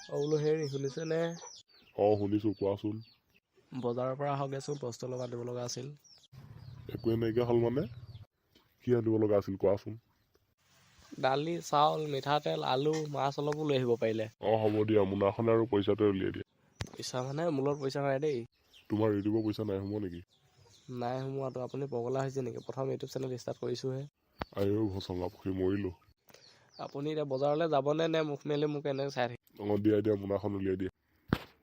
অ বোলো হেৰি, শুনিছেনে? অঁ, শুনিছোঁ, কোৱাচোন। বজাৰৰ পৰা আহকগৈচোন, বস্তু অলপ আনিব লগা আছিল। একোৱে নাইকিয়া হ'ল মানে? কি আনিব লগা আছিল কোৱাচোন। দালি, চাউল, মিঠাতেল, আলু, মাছ অলপো লৈ আহিব পাৰিলে। অঁ, হ'ব দিয়া, মোনাখন আৰু পইচাটোৱে উলিয়াই দিয়া। পইচা মানে মোৰ লগত পইচা নাই দেই। তোমাৰ ইউটিউবৰ পইচা নাই সোমোৱা নেকি? নাই সোমোৱাটো। আপুনি পগলা হৈছে নেকি? প্ৰথম ইউটিউব চেনেল ষ্টাৰ্ট কৰিছোঁহে। আইঅ ভচঙা পক্ষী, মৰিলোঁ। আপুনি এতিয়া বজাৰলৈ যাবনে নে মুখ মেলি মোক এনেকৈ চাই থাকিব? অঁ, দিয়া দিয়া, মোনাখন উলিয়াই দিয়া।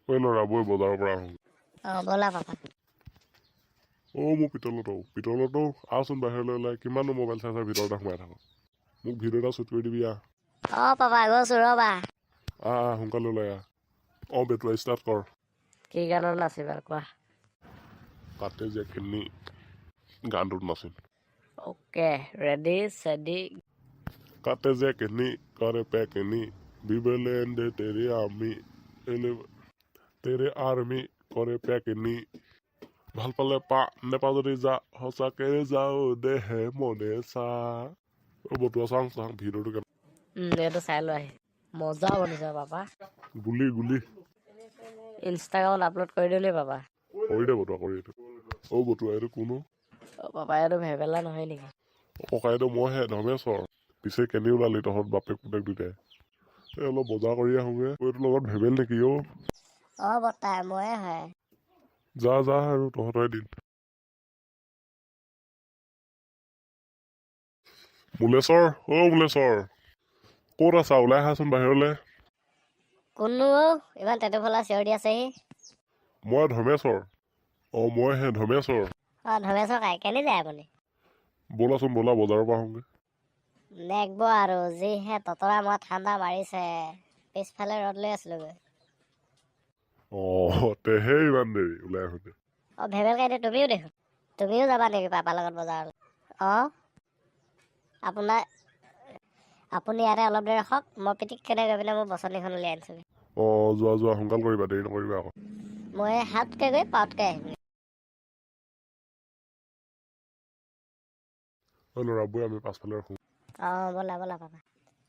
ঐ ল'ৰা, বৈ বজাৰৰ পৰা আহোঁ। অঁ, ব'লা পাপা। অ' মোৰ পিতলতো পিতলতো, আহচোন বাহিৰলৈ ওলাই। কিমাননো মোবাইল চাই চাই ভিতৰতে সোমাই থাক? মোক ভিডিঅ' এটা শ্বুট কৰি দিবি, আহ। অঁ পাপা, গৈছোঁ ৰ'বা। আহ আহ, সোনকালে ওলাই আহ। অঁ বেটুৱা, ষ্টাৰ্ট কৰ। কি গানত নাচিবা কোৱা? কাতে যে কেনি গানটোত নাচিম। Okay, ready চেডি। কাতে যে কেনি কৰে পেকেনি বিবেলেন্দে তেৰে আমি এলে তেৰে আৰ্মি কৰে পেকেনি, ভাল পালে পা, নেপা যদি যা, সঁচাকে যাওঁ দেহে মনে চা। অ বতুৱা, চাং চাং ভিডিঅ'টো কেনে? এইটো চাই লোৱা আহি, মজা বনিছে পাপা। গুলি গুলি। ইনষ্টাগ্ৰামত আপলোড কৰি দিওঁ দেই পাপা। কৰি দে বতুৱা, কৰি দে। অ বতুৱা, এইটো কোনো? অ পাপা, এইটো ভেবেলা নহয় নেকি? ককাইদেউ, মইহে ধৰ্মেশ্বৰ। পিছে কেনি ওলালি তহঁত বাপেক পুতেক দুটাই? এই অলপ বজাৰ কৰি আহোঁগে। অ, এইটোৰ লগত ভেবেল নেকি অ? অঁ বৰ্তা, ময়ে হয়। যা যা আৰু, তহঁতৰে দিন। মূলেশ্বৰ, অ মূলেশ্বৰ, ক'ত আছা? ওলাই আহাচোন বাহিৰলৈ। কোননো অ, ইমান টেটুফলা চিঞৰ দি আছেহি? মই ধৰ্মেশ্বৰ। অঁ, মইহে ধৰ্মেশ্বৰ। অঁ ধৰ্মেশ্বৰ কাই, কেনি যায় আপুনি? ব'লাচোন ব'লা, বজাৰৰ পৰা আহোঁগৈ। নেগব আৰু, যিহে ততৰা মৰা ঠাণ্ডা মাৰিছে, পিছফালে ৰ'দ লৈ আছিলোগৈ। অঁ, তেহে ইমান দেৰি ওলাই আহোঁতে। অঁ ভেবেল কাইদেউ, তুমিও দেখোন, তুমিও যাবা নেকি পাপাৰ লগত বজাৰলৈ? অঁ, আপোনাৰ আপুনি ইয়াতে অলপ দেৰি ৰখক, মই পিটিককেনে গৈ পিনে মোৰ বচনীখন উলিয়াই আনিছোগৈ। অঁ, যোৱা যোৱা, সোনকাল কৰিবা, দেৰি নকৰিবা আকৌ। মই হাতকৈ গৈ পাউতকৈ আহিমগৈ। অ ল'ৰা, বৈ, আমি পাছফালে ৰখোঁ। অঁ ব'লা ব'লা পাপা।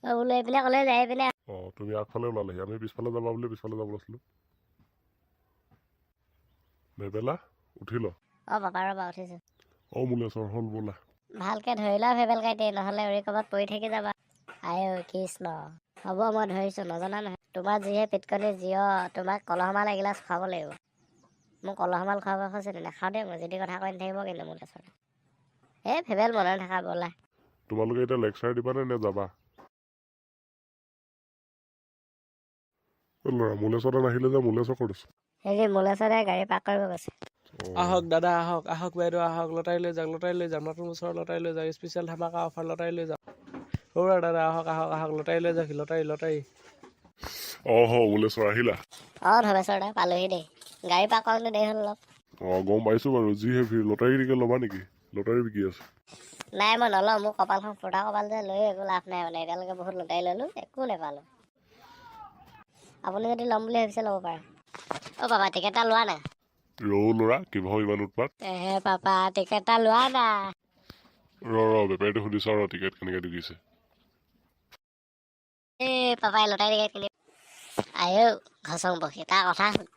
অঁ বোলো এইপিনে ক'লে যায়, এইপিনে। অঁ, তুমি আগফালে ওলালেহি, আমি পিছফালে যাবা বুলি পিছফালে যাব লৈছিলোঁ। ভেবেলা, উঠি ল। অঁ পাপা, ৰ'বা, উঠিছোঁ। অঁ মূলেশ্বৰ, হ'ল, ব'লা। ভালকৈ ধৰি লোৱা ভেবেল কাইটি, নহ'লে উৰি ক'ৰবাত পৰি থাকি যাবা। আই ঐ কৃষ্ণ। হ'ব, মই ধৰিছোঁ, নজনা নহয়। তোমাৰ যিহে পিটকনি জীয়, তোমাক কলহমাল এগিলাচ খুৱাব লাগিব। মোক কলহমাল খুৱাব হৈছে, নাখাওঁ দেই মই, যি টি কথা কৈ নাথাকিব কিন্তু মোৰ ওচৰত। এই ভেবেল, মনে থাকা, ব'লা। তোমালোকে এতিয়া লেকচাৰ দিবানে নে যাবা? অ ল'ৰা, মূলেশ্বৰ নাহিলে যে? মূলেশ্বৰ ক'ত আছে? হেৰি, মোলেশ্বৰে গাড়ী পাৰ্ক কৰিব গৈছে। অঁ। আহক দাদা, আহক আহক, বাইদেউ আহক, লটাৰী লৈ যাওক, লটাৰী লৈ যাওক, নতুন বছৰৰ লটাৰী লৈ যাওক, স্পেচিয়েল ধামাকা অফাৰ, লটাৰী লৈ যাওক। সৌৰা দাদা, আহক আহক আহক, লটাৰী লৈ যাওক, লটাৰী লটাৰী। অঁ হ মূলেশ্বৰ, আহিলা? অঁ ধৰ্মেশ্বৰ দা, পালোহি দেই। গাড়ী পাৰ্ক কৰোঁতে দেৰি হ'ল অলপ। অঁ, গম পাইছোঁ বাৰু, যিহে ভিৰ। লটাৰী টিকেট ল'বা নেকি? লটাৰী বিকি আছে। নাই, মই নলওঁ। মোৰ কপালখন ফুটা কপাল যে, লৈ একো লাভ নাই। মানে এতিয়ালৈকে বহুত লটাৰী ল'লোঁ, একো নেপালোঁ। আপুনি যদি ল'ম বুলি ভাবিছে, ল'ব পাৰে। অ' পাপা, টিকেট এটা লোৱা না। ৰৌ ল'ৰা, কিবা ইমান উৎপাত? এহে পাপা, টিকেট এটা লোৱা না। ৰ ৰ, বেপাৰীটো সুধি চাওঁ ৰ, টিকেট কেনেকৈ বিকিছে। এই পাপাই লটাৰী টিকেট কিনি। আইঔ ঘচং পক্ষী, তাৰ কথা শুন।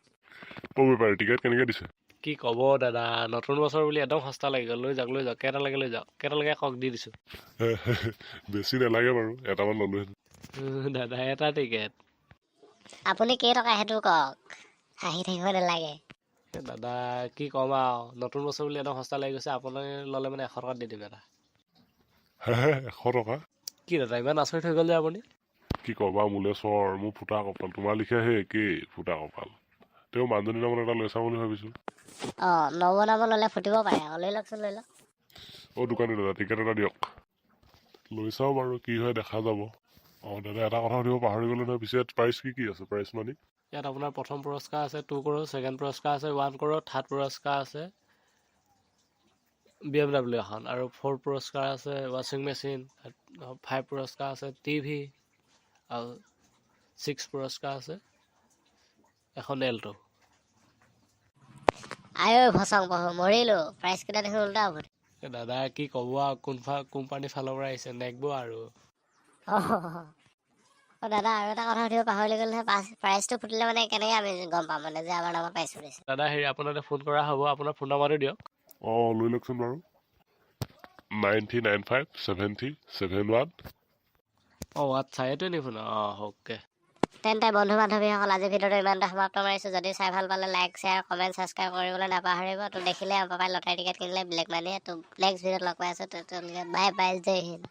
অ' বেপাৰী, টিকেট কেনেকৈ দিছে? কি ক'ব দাদা, নতুন বছৰ বুলি একদম সস্তা লাগি গ'ল। লৈ যাওক লৈ যাওক, কেইটা লাগে লৈ যাওক, কেইটা লাগে কওক, দি দিছোঁ। বেছি নালাগে বাৰু, এটামান ল'লোহেঁতেন। দাদা, এটা টিকেট? আপুনি কেইটকা সেইটো কওক, হাঁহি থাকিব নালাগে। দাদা, কি ক'ম আৰু, নতুন বছৰ বুলি একদম সস্তা লাগি গৈছে। আপুনি ল'লে মানে 100 টকাত দি দিম এটা। হে, 100 টকা? কি দাদা, ইমান আচৰিত হৈ গ'ল যে আপুনি? কি ক'বা মূলেশ্বৰ, মোৰ ফুটা কপাল, তোমাৰ লিখীয়া সেই একেই ফুটা কপাল। তেওঁ মানুহজনীৰ নামত এটা লৈ চাওঁ বুলি ভাবিছোঁ। অঁ, নৱ নামৰ ল'লে ফুটিব পাৰে আকৌ। লৈ লওকচোন, লৈ লওক। অ' দোকানী দাদা, টিকেট এটা দিয়ক। লৈ চাওঁ বাৰু, কি হয় দেখা যাব। অঁ দাদা, এটা কথা সুধিব পাহৰি গ'লো নহয়, পিছে প্ৰাইচ কি কি আছে, প্ৰাইচ মানি? ইয়াত আপোনাৰ প্ৰথম পুৰস্কাৰ আছে 2 কৰোৰ, ছেকেণ্ড পুৰস্কাৰ আছে 1 কৰোৰ, থাৰ্ড পুৰস্কাৰ আছে BMW এখন আৰু ফ'ৰ্থ পুৰস্কাৰ আছে ৱাশ্বিং মেচিন, ফাইভ পুৰস্কাৰ আছে টিভি আৰু ছিক্স পুৰস্কাৰ আছে এখন এল্ট'। আইঐ ভচং পহু, মৰিলোঁ, প্ৰাইচ কেইটা দেখোন উল্টা উভতি। দাদা, কি ক'ব আৰু, কোনফা কোম্পানীৰ ফালৰ পৰা আহিছে, নেগব আৰু। অঁ। অ দাদা, আৰু এটা কথা সুধিব পাহৰি গ'লো নহয়। প্ৰাইজটো ফুটিলে মানে কেনেকৈ আমি গম পাম মানে যে আমাৰ নামত প্ৰাইজ ফুটিছে? দাদা, হেৰি, আপোনালৈ ফোন কৰা হ'ব। আপোনাৰ ফোন নাম্বাৰটো দিয়ক। অঁ, লৈ লওকচোন বাৰু, 9395 7371। অঁ, আচ্ছা, এইটোৱে নি ফোন? অঁ, অ'কে। তেন্তে বন্ধু বান্ধৱীসকল, আজি ভিডিঅ'টো ইমানতে সমাপ্ত মাৰিছোঁ। যদি চাই ভাল পালে লাইক, শ্বেয়াৰ, কমেণ্ট, ছাবস্ক্ৰাইব কৰিবলৈ নাপাহৰিব। তো দেখিলে আমাৰ পাপাই লটাৰী টিকেট কিনিলে ব্লেক মানিয়ে। তো নেক্সট ভিডিঅ'ত লগ পাই আছোঁ। তো বাই বাই, জয় হিন্দ।